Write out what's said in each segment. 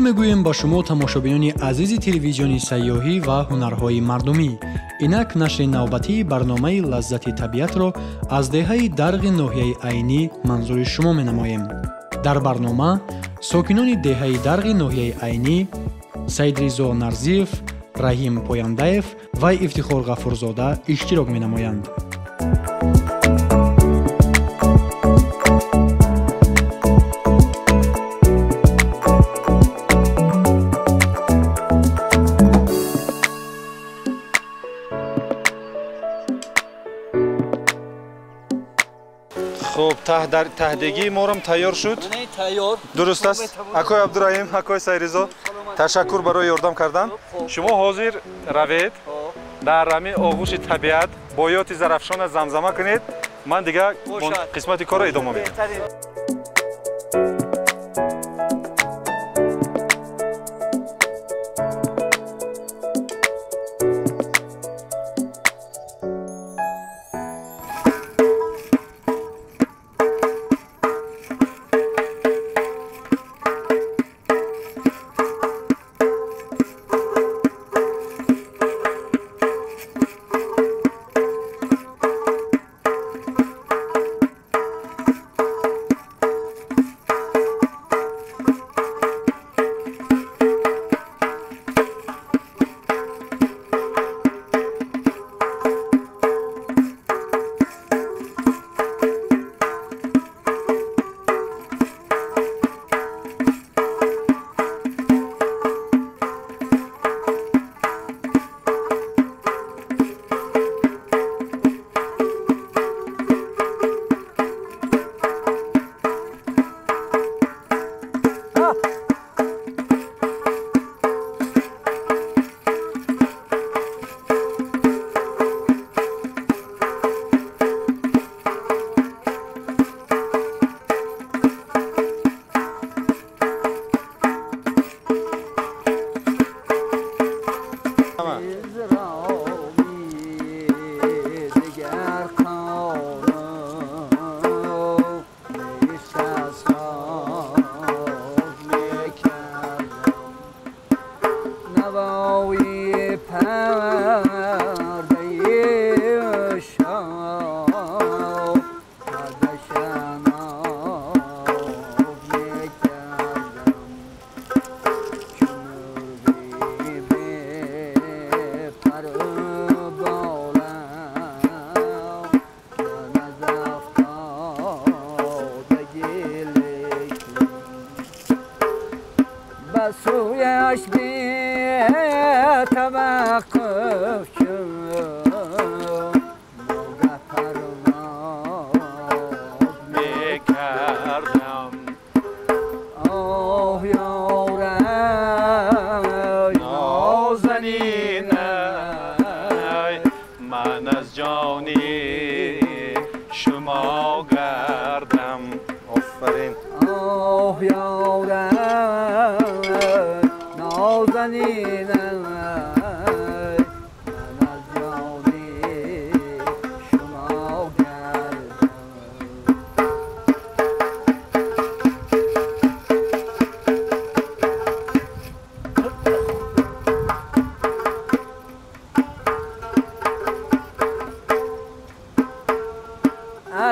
Мегӯем ба шумо, тамошобинони азизи телевизиони сайёҳӣ ва ҳунарҳои мардумӣ. Инак нашри навбатии барномаи лаззати табиатро аз деҳаи Дарғи ноҳияи Айнӣ манзури шумо менамоем. Дар барнома сокинони деҳаи Дарғи ноҳияи Айнӣ Саидризо Нарзиев, Раҳим Пояндаев ва Ифтихор Ғафурзода иштирок менамоянд. Хуб, таҳдигии морам тайёр шуд? Дуруст аст. Акои Абдураҳим, акои Сайризо, ташаккур барои ёрдам кардан. Шумо ҳозир равед дар ҳамин оғӯши табиат боёти Зарафшона замзама кунед. Ман дига қисмати корро идома медиҳам.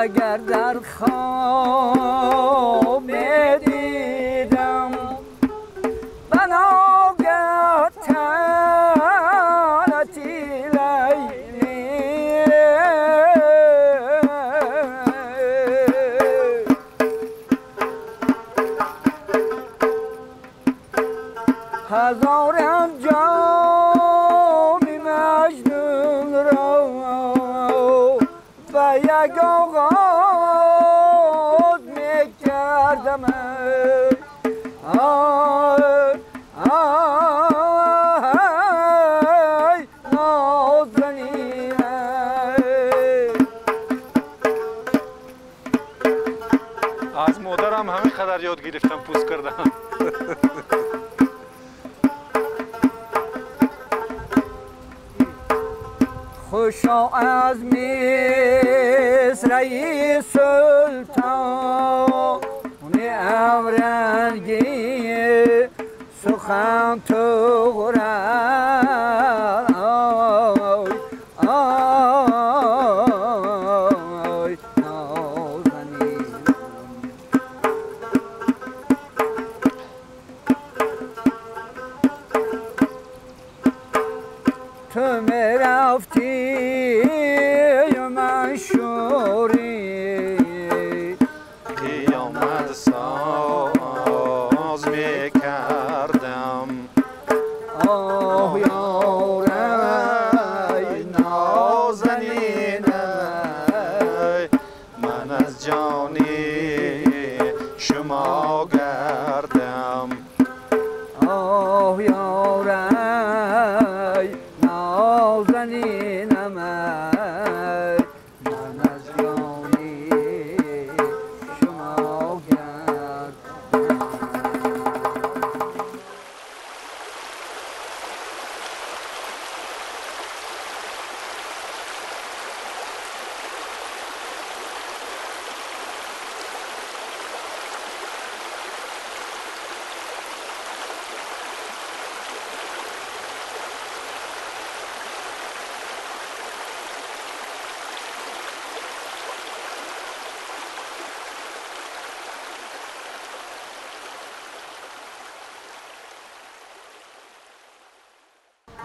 اگر در خواب دیدم بناگه تنت لیلی، هزارم جام مجنون را به یک آغاز میکردم. آی آی نازنین، از مادرم همین قدر یاد گرفتم پوست کردم. خوشا از مصرع سلطان امرنگی کردم تو آی نازنین. تو میرفتی من شوری قیامت ساز میکردم. آه یارای نازنین من از جانی شما گردم. آه یارای نازنینم من از جانی شما گردم.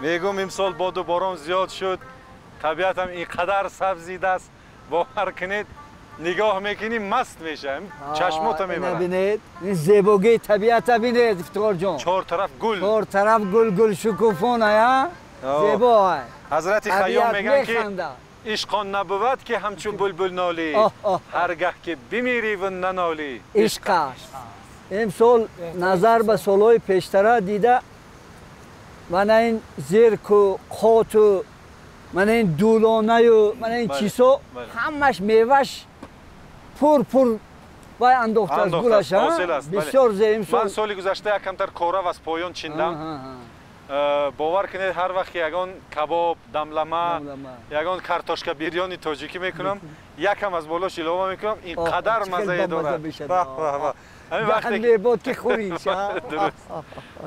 میگم امسال باد و باران زیاد شد، طبیعت هم اینقدر سبزیده است، باور کنید نگاه میکنی مست میشه، چشماتو میبره. ببینید این زیبایی طبیعت ببینید افتخار جان، چهار طرف گل، چهار طرف گل گل شکوفانه، زیبا. حضرت خیام میگن که عشق آن نبود که همچون بلبل نالی، هرگه که بمیری و ننالی. عشق است. امسال نظر به سالهای پیشتره دیده من این زرک و قات و من این دولانه و من این چیزا همش میوهش پر پر وای انداخته از گلش بسیار زیبا. من سال گذشته یکمتر کوره و از پایان چیندم. باور کنید هر وقت یگان کباب، دملمه، یگان کارتوشکا بریانی تاجیکی میکنم، یکم از بالاش علاوه میکنم، اینقدر مزه داره. همین وقتی که خوریش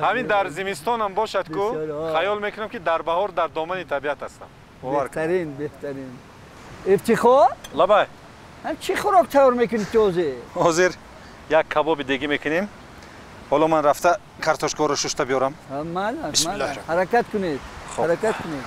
همین در زمستان هم باشد کو خیال میکنم که در بهار در دامن طبیعت هستم. بهترین بهترین. افتخار لبای هم چی خوراک تیار میکنید تو حاضر؟ حاضر یک کباب دیگه میکنیم. حالا من رفته کارتوشکا رو ششتا بیارم. من حرکت کنید، حرکت کنید.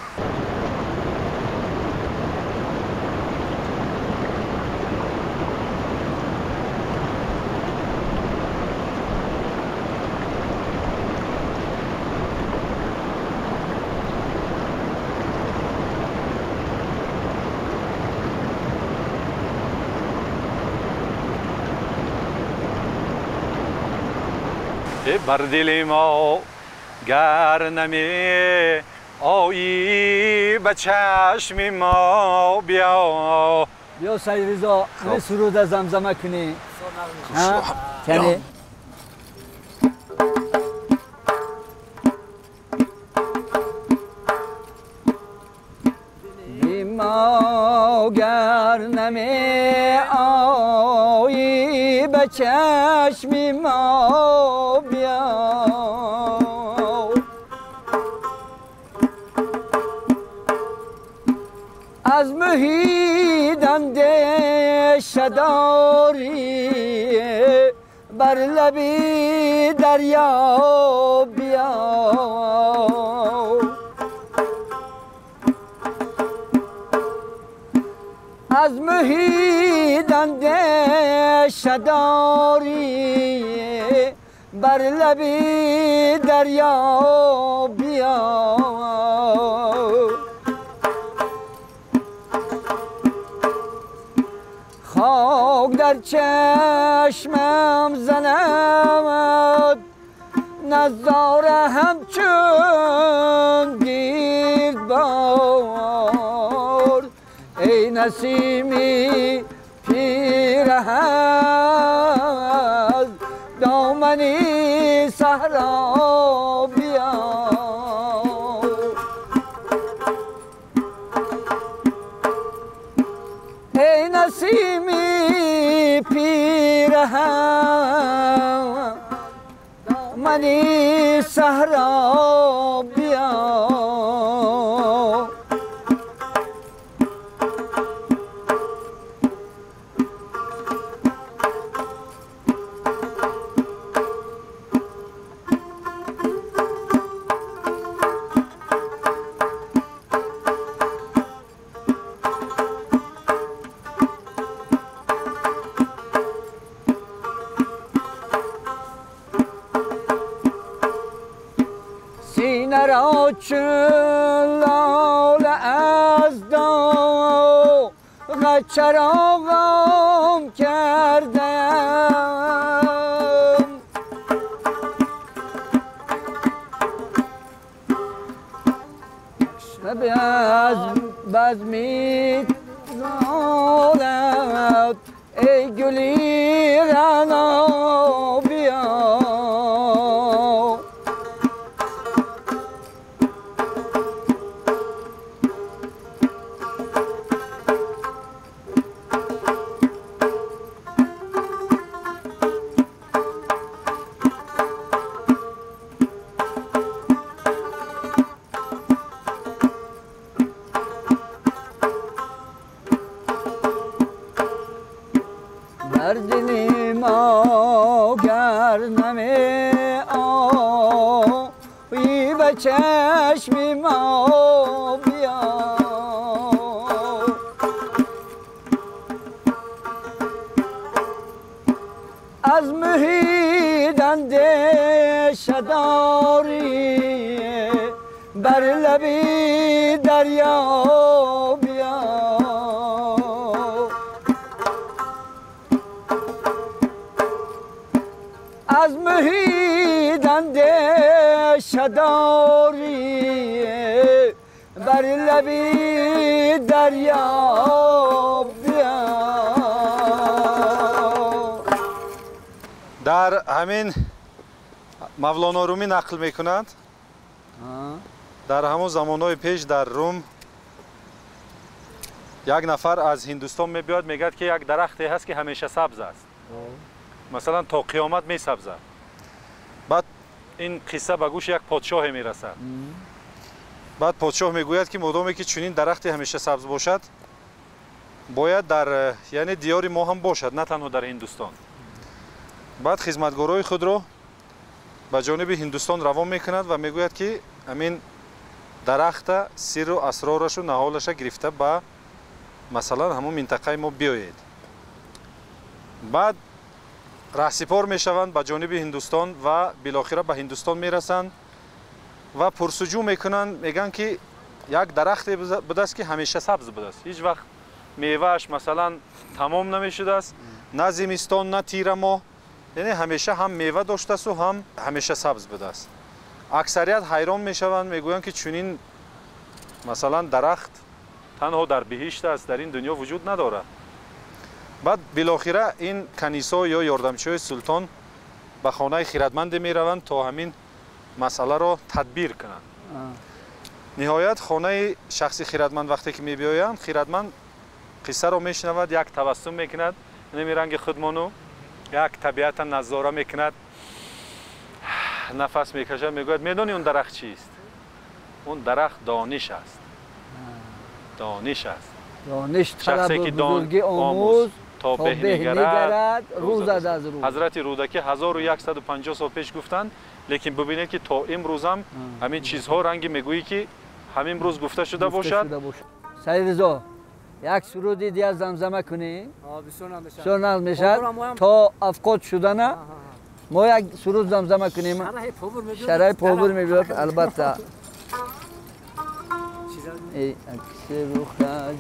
بر دل ما گر نمی آیی به چشم ما بیا. بیا سید رضا همه سرود زمزمه کنی. کنی ما گر نمی آیی به چشم ما بیا. از محیط اندیشه داری بر لبی دریا بیا. از محیط اندیشه داری بر لبی دریا بیا. خاک در چشمم زند نظاره همچون گیرد بار. ای نسیمی پیرهن از دامنی صحرا بیا. ای نسیمی پیرهن دامنی دامنی صحرا بیا چون لاله از داغ چراغم کردم از بزمی زالت ای گلی رنا بیا چشمی ما بیا از محیط اندیشه داری بر لبی دریا بیا از محیط اندیشه داری بر لبی دریا بیا. Дар ҳамин Мавлоно Румӣ нақл мекунад, дар ҳамон замонҳои пеш дар Рум як нафар аз Ҳиндустон мебиёд, мегӯяд ки як дарахте ҳаст ки ҳамеша сабз аст, масалан то қиёмат месабзад. Баъд ин қисса ба гӯши як подшоҳе мерасад. Баъд подшоҳ мегӯяд ки модоме ки чунин дарахте ҳамеша сабз бошад, бояд дар яъне диёри мо ҳам бошад, на танҳо дар Ҳиндустон. Баъд хизматгорои худро ба ҷониби Ҳиндустон равон мекунад ва мегӯяд ки ҳамин дарахта сирру асрорашу наҳолаша гирифта ба масалан ҳамон минтақаи мо биёед. Баъд раҳсипор мешаванд ба ҷониби Ҳиндустон ва билохира ба Ҳиндустон мерасанд ва пурсуҷӯ мекунанд, мегӯянд ки як дарахте будааст ки ҳамеша сабз будааст, ҳеҷ вақт мевааш масалан тамом намешудааст, на зимистон на тирамоҳ, яъне ҳамеша ҳам мева доштасту ҳам ҳамеша сабз будааст. Аксарият ҳайрон мешаванд, мегӯянд ки чунин масалан дарахт танҳо дар биҳишт аст, дар ин дунё вуҷуд надорад. Баъд билохира ин канисо ё ёрдамчиҳои султон ба хонаи хиратманде мераванд то ҳамин масъаларо тадбир кунанд. Ниҳоят хонаи шахси хиратманд вақте ки мебиёянд, хиратманд қиссаро мешунавад, як табассум мекунад, неми ранги худмону як табиата назора мекунад, нафас мекашад, мегӯяд медонӣ он дарахт чист? Он дарахт дониш аст. Дониш аст. Дониш талаби бузурги омӯз то беҳ нигарад рӯз аз рӯз. Ҳазрати Рӯдакӣ 1150 сол пеш гуфтанд, лекин бибинед ки то имрӯзам ҳамин чизҳо ранги мегӯӣ ки ҳамин рӯз гуфта шуда бошад. Саид Ризо, як суруди дигар замзама кунӣ? Бисёр нағз мешавад. То афқот шудана мо як суруд замзама кунем. Шараи побур мебиёд, албатта. Эй акси рухаҷ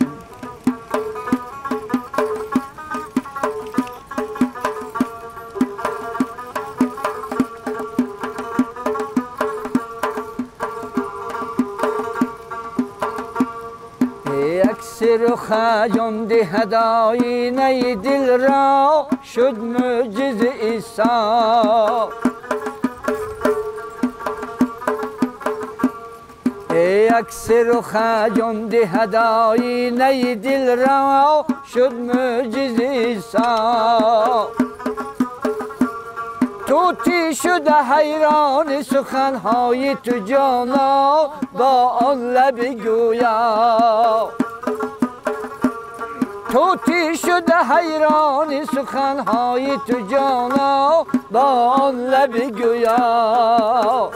سر خجم دهد آینه دل را شد معجز عیسی. یک سر خجم دهد آینه دل را شد معجز عیسی. تو توتی شده حیران سخنهای تو جانا با آن لب گویا. توتی شده حیران سخنهای تو جانا با آن لب گویا.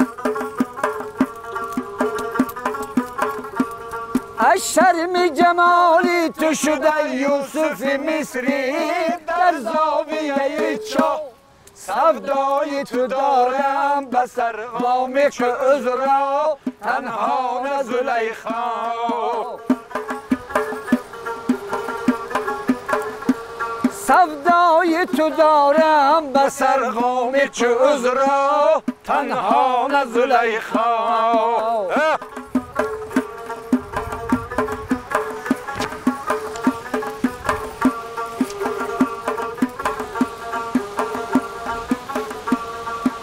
از شرم جمالی تو شده یوسف مصری در زاویه چاه. سودای تو دارم به سر وامق عذرا تنها نه زلیخا. سودای تو دارم به سر وامق عذرا تنها نه زلیخا.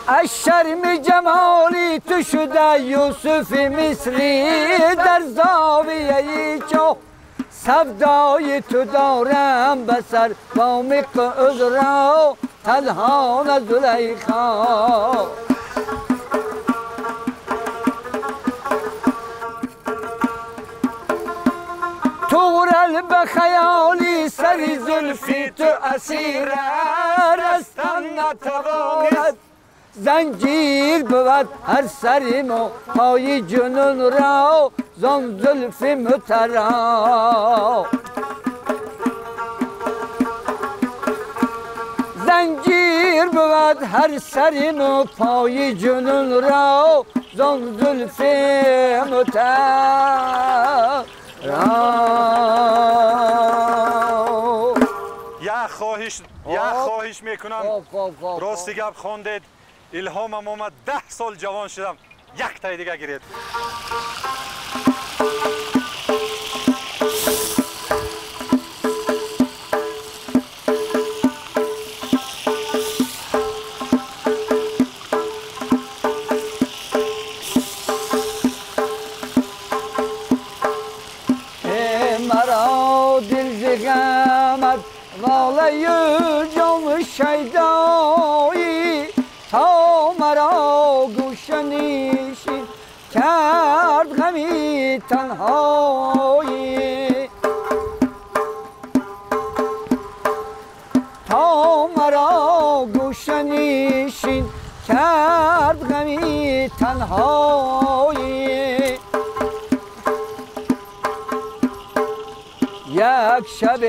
از شرم جمالی تو شده یوسف مصری در زاویه چاه. سودای تو دارم به سر وامق عذرا تنها نه زلیخا. تورل به خیالی سر زلفی تو اسیر رستن نتواند. زنجیر بود هر سریم و پای جنون را زان زلف مترا. زنجیر بود هر سریم و پای جنون را زان زلف مترا. یک خواهش میکنم، راستی گپ خواندید، الهامم آمد، 10 سال جوان شدم، یک تای دیگه گیرید. مرا دل ز غمت والای جان شیدایی تا مرا گوشه نشین کرد غمی تنهایی. تا مرا گوشه نشین کرد غمی تنهایی. یک شب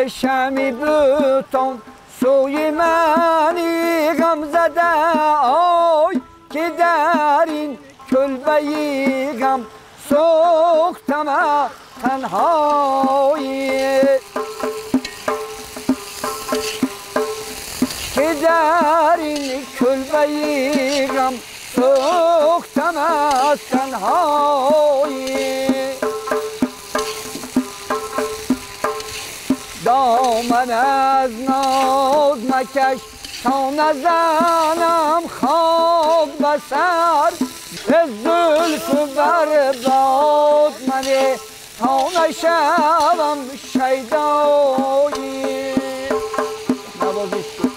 شمی بوتان سوی منی غم زده آی که در این کلبه غم سوختم تنهایی. که در این کلبه غم سوختم از تنهایی. دامن از ناز مکش تا نزنم خاک به سر، به زلف بر باد منه تا نشوم شیدایی. نوازش کن.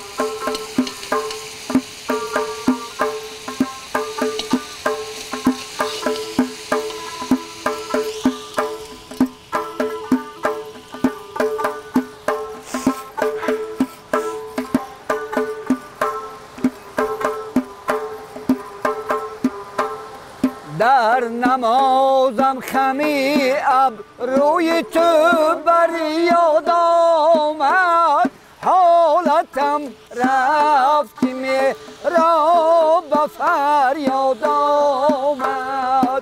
در نمازم خمی ابروی تو بر یاد آمد، حالتم رفت که را به فریاد آمد.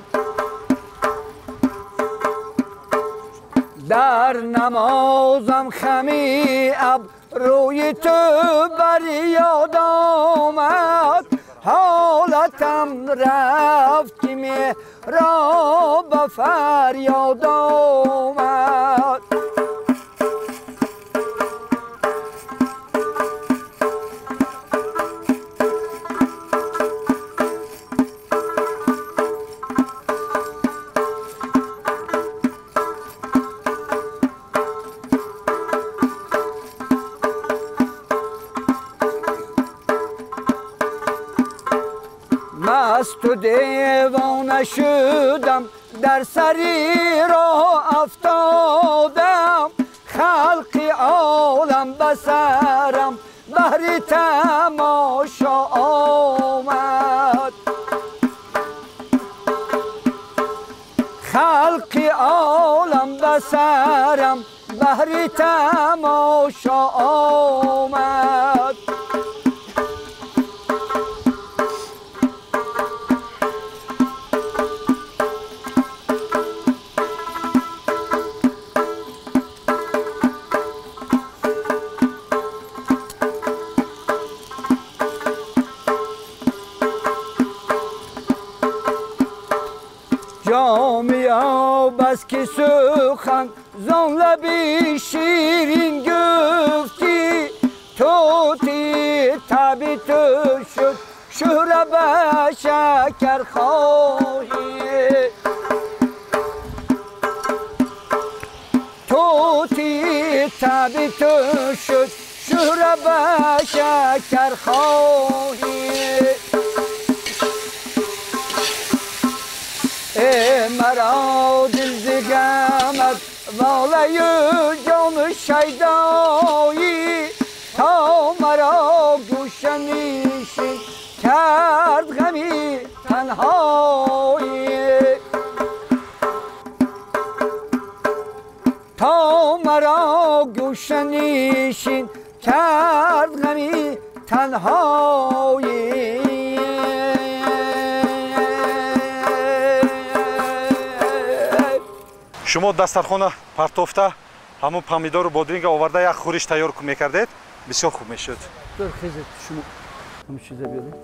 در نمازم خمی ابروی تو بر یاد آمد، حالتم رفت که را به فریاد آمد. Аз ту девона шудам, дар сари роҳ афтодам, халқи олам ба сарам баҳри тамошо омад. Халқи олам ба сарам баҳри тамошо омад. Ҷомия бас ки сухан зон лаби ширин гуфтӣ, тути таби ту шуд шӯҳра ба шакар хоҳӣ. Тути таби ту шуд шӯҳра ба шакар хоҳӣ. Маро дил зи ғамат волаю ҷону шайдоӣ, то маро гӯшанишин кард ғами танҳоӣ. То маро гӯшанишин кард ғами танҳоӣ. Шумо дастархона партофта ҳамун помидору бодринга оварда як хӯриш тайёр мекардед, бисёр хуб мешуд. Шумо ҳамун чиза биёред.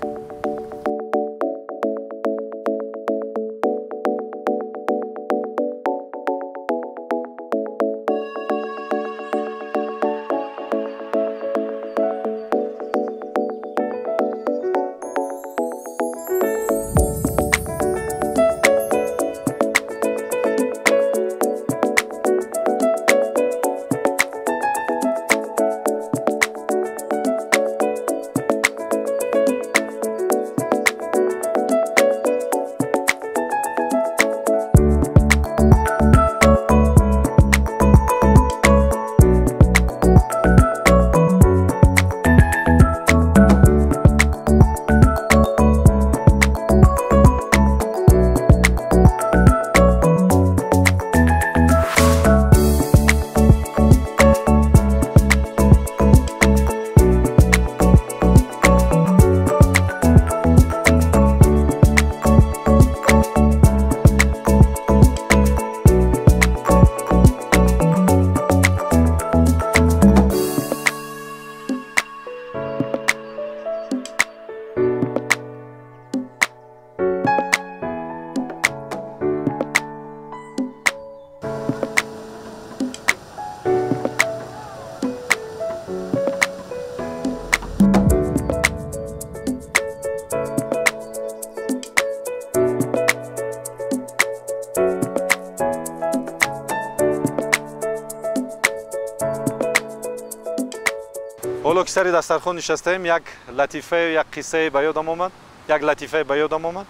Ҳоло ки сари дастархон нишастаем, як латифае, як қиссае ба ёдам омад, як латифае ба ёдам омад.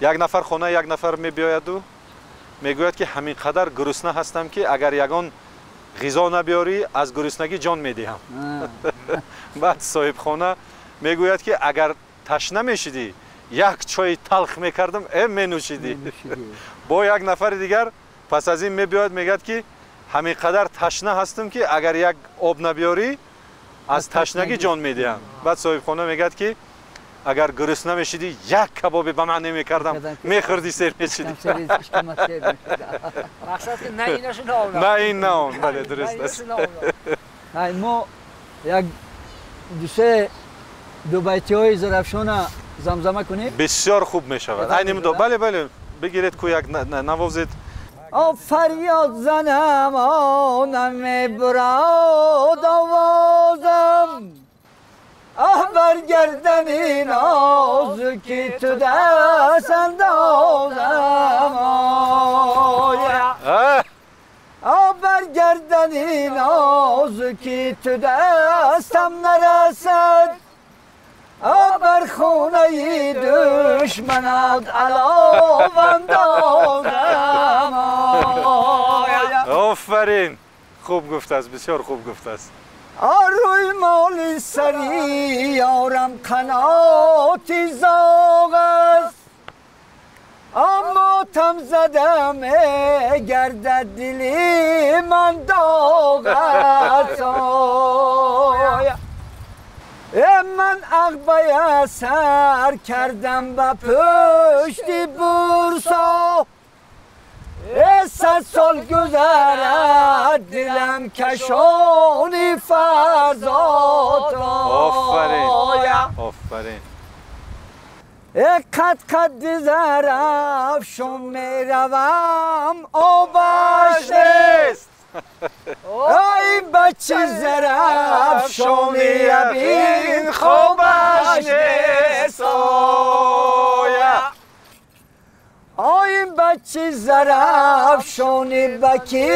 Як нафар хона як нафар мебиёяду мегӯяд, ки ҳамин қадар гурусна ҳастам, ки агар ягон ғизо набиёрӣ, аз гуруснагӣ ҷон медиҳам. Баъд соҳибхона мегӯяд, ки агар ташна мешидӣ, як чойи талх мекардам, менӯшидӣ. Бо як нафари дигар пас аз ин мебиёяд, мегӯяд, ки ҳамин қадар ташна ҳастам, ки агар як об набиёрӣ, аз ташнагӣ ҷон медиҳам. Баъд соҳибхона мегӯяд, ки агар гурусна мешидӣ, як кабоби ба ман намекардам, мехӯрдӣ, сер мешидӣ. На ин, на он. Бале, дуруст аст. Мо як дусе дубайтиҳои Зарафшона замзама кунем? Бисёр хуб мешавад. Айни муддат. Бале, бале, бигиред ку як навозед. О фарёд занам, о намебурад овозам, оҳ бар гардани нозуки ту даст андозам, оҳ бар гардани нозуки ту дастам нарасад, оҳ бар хонаи душманат алов андозам. Офарин, хуб гуфтааст, бисёр хуб гуфтааст. Рӯи моли сари ёрам қаноти зоғ аст, аммо там зада мегардад дили ман доғ аст. Ман ағбая сар кардам ба пушти бурсо, 100 сол гузарад дилам кашони фарзод. Офарин, офарин. Қад қад зарафшон меравам, обаш нест. Ай бачи зарафшони ябин хобаш нест. Ай бачи зарафшони ба ки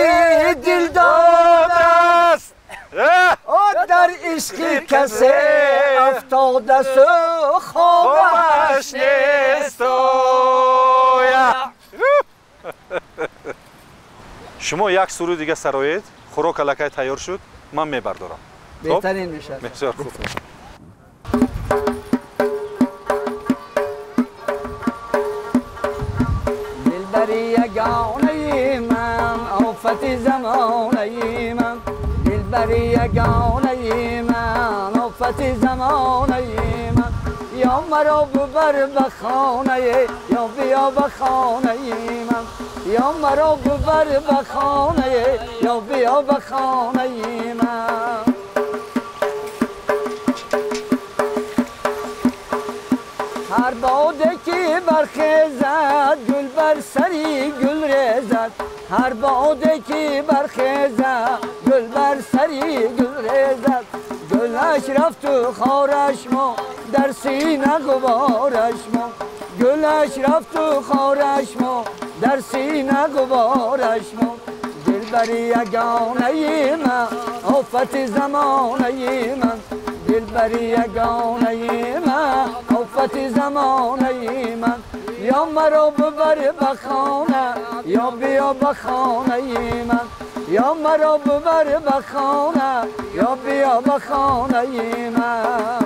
дил додааст, дар ишқи касе афтодасту хобаш нест. Шумо як суруди дига сароед, хӯрок аллакай тайёр шуд, ман мебардорам. Беҳтарин мешавад. Бисёр хуб. Дилбари ягонаи ман, офати замонаи ман, дилбари ягонаи ман, офати замонаи ман, ё маро бубар ба хонае, ё биё ба хонаи ман, ё маро бубар ба хонае, ё биё ба хонаи ман. Ҳар боде ки бархезад, гул бар сари гул резад, ҳар боде ки бархезад, гул бар сари гул резад, гулаш рафту хораш мо, дар сина ғубораш мо, гулаш рафту хораш мо, дар сина ғубораш мо. Дилбари ягонаи ман, офати замонаи ман, дилбари ягонаи ман, офати замонаи ман, ё маро бубар ба хона, ё биё ба хонаи ман, ё маро бубар ба хона, ё биё ба хонаи ман.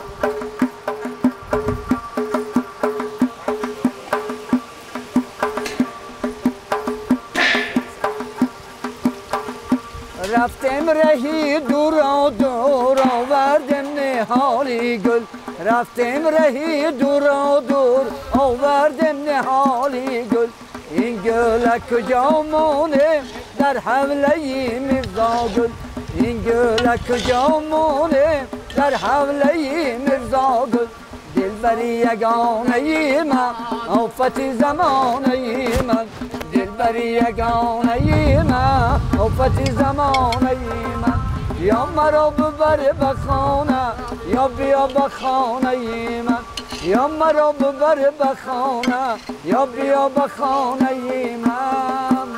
Рафтем раҳи дуро дур, овардем ниҳоли гул, рафтем раҳи дуро дур, овардем ниҳоли гул. Ин гула куҷо монем дар ҳавлаи Мирзогул, ин гула куҷо монем дар ҳавлаи Мирзогул. Дилбари ягонаи ман, офати замонаи ман, дилбари ягонаи ман, офати замонаи ман, ё маро бубар ба хона, ё биё ба хонаи ман, ё маро бубар ба хона, ё биё ба хонаи ман.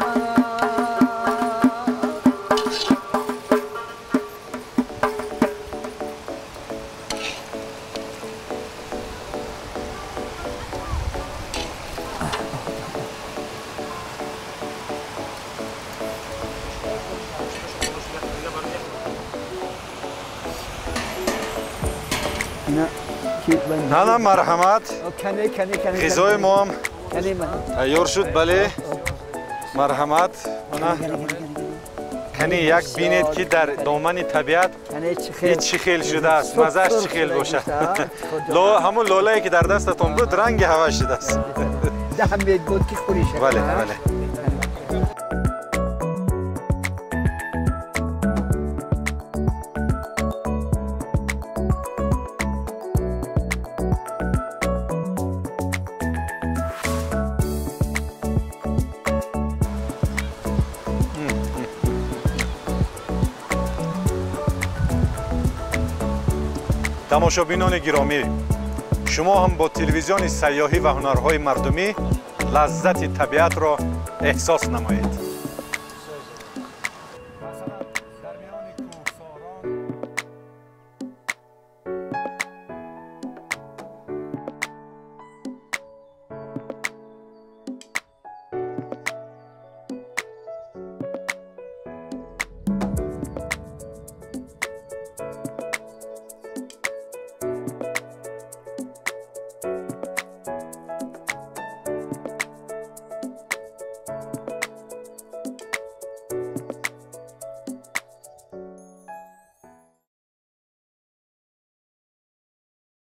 Ана марҳамат, ғизои моам тайёр шуд. Бале, марҳамат. Кани як бинед ки дар домани табиат ин чӣ хел шудааст, маззааш чӣ хел бошад. Ҳамун лолае ки дар дастатон буд, ранги ҳаваш шудааст. Бале, бале. Тамошобинони гиромӣ, шумо ҳам бо телевизиони сайёҳӣ ва ҳунарҳои мардумӣ лаззати табиатро эҳсос намоед.